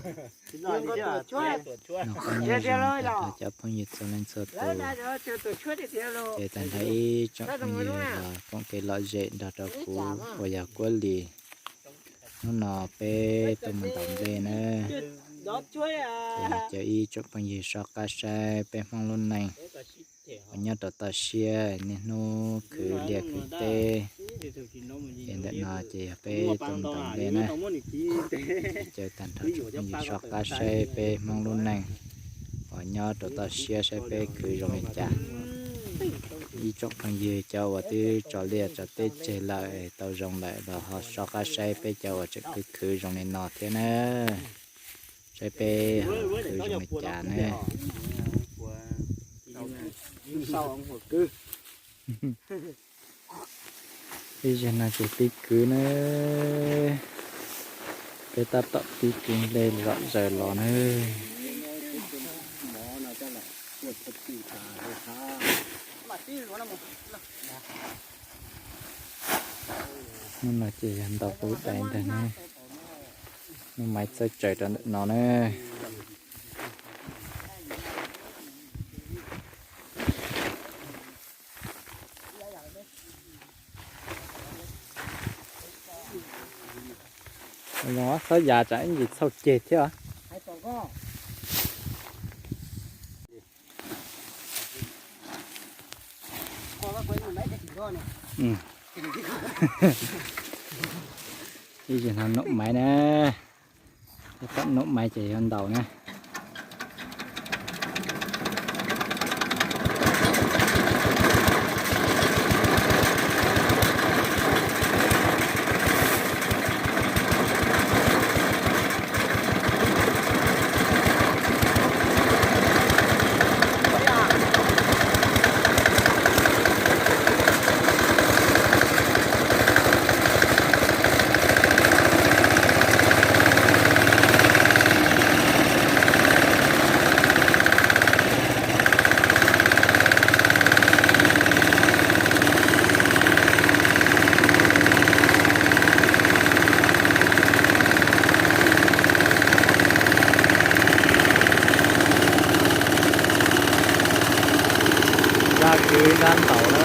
Noj qab nyob zoo tag nrho cov phooj ywg txhua leej txhua tus. Ces tag nrho ib tsoom phooj ywg los koom kev lom zem nrog rau kuv uas yog Kuab Lis. Hnub no peb tuaj mus ntaus nplej na. Ces caw ib tsoom phooj ywg soj qab saib peb Hmoob lub neej uas nyob rau toj siab niaj hnub khwv liaj khwv teb. Ces ntawm no ces yog peb tuaj mus ntaus nplej na. Ces caw tag nrho tsoom phooj ywg soj qab saib peb Hmoob lub neej uas nyob rau toj siab saib peb khwv zoo li cas. Ib tsoom phooj ywg cov uas twb tso liaj tso teb tseg lawm tau zoo lawm los ho soj qab saib peb cov uas tseem khwv khwv zoo li no thiab na. Saib peb khwv zoo li cas na. Ib zaug no ces pib khwv na. Peb tab tom pib khwv nplej zom zaws los na. Hnub no ces yog ntaus qub dais ntag na. Nuj Maiv txhawb tsaws rau ntawm no na. Los txhob yam tsam ib ntsis txhaum ceg thiab. Ib zaug no Nuj Maiv na. Tab tom Nuj Maiv ces yog ntaus na. Ntab khwv ntab ntaus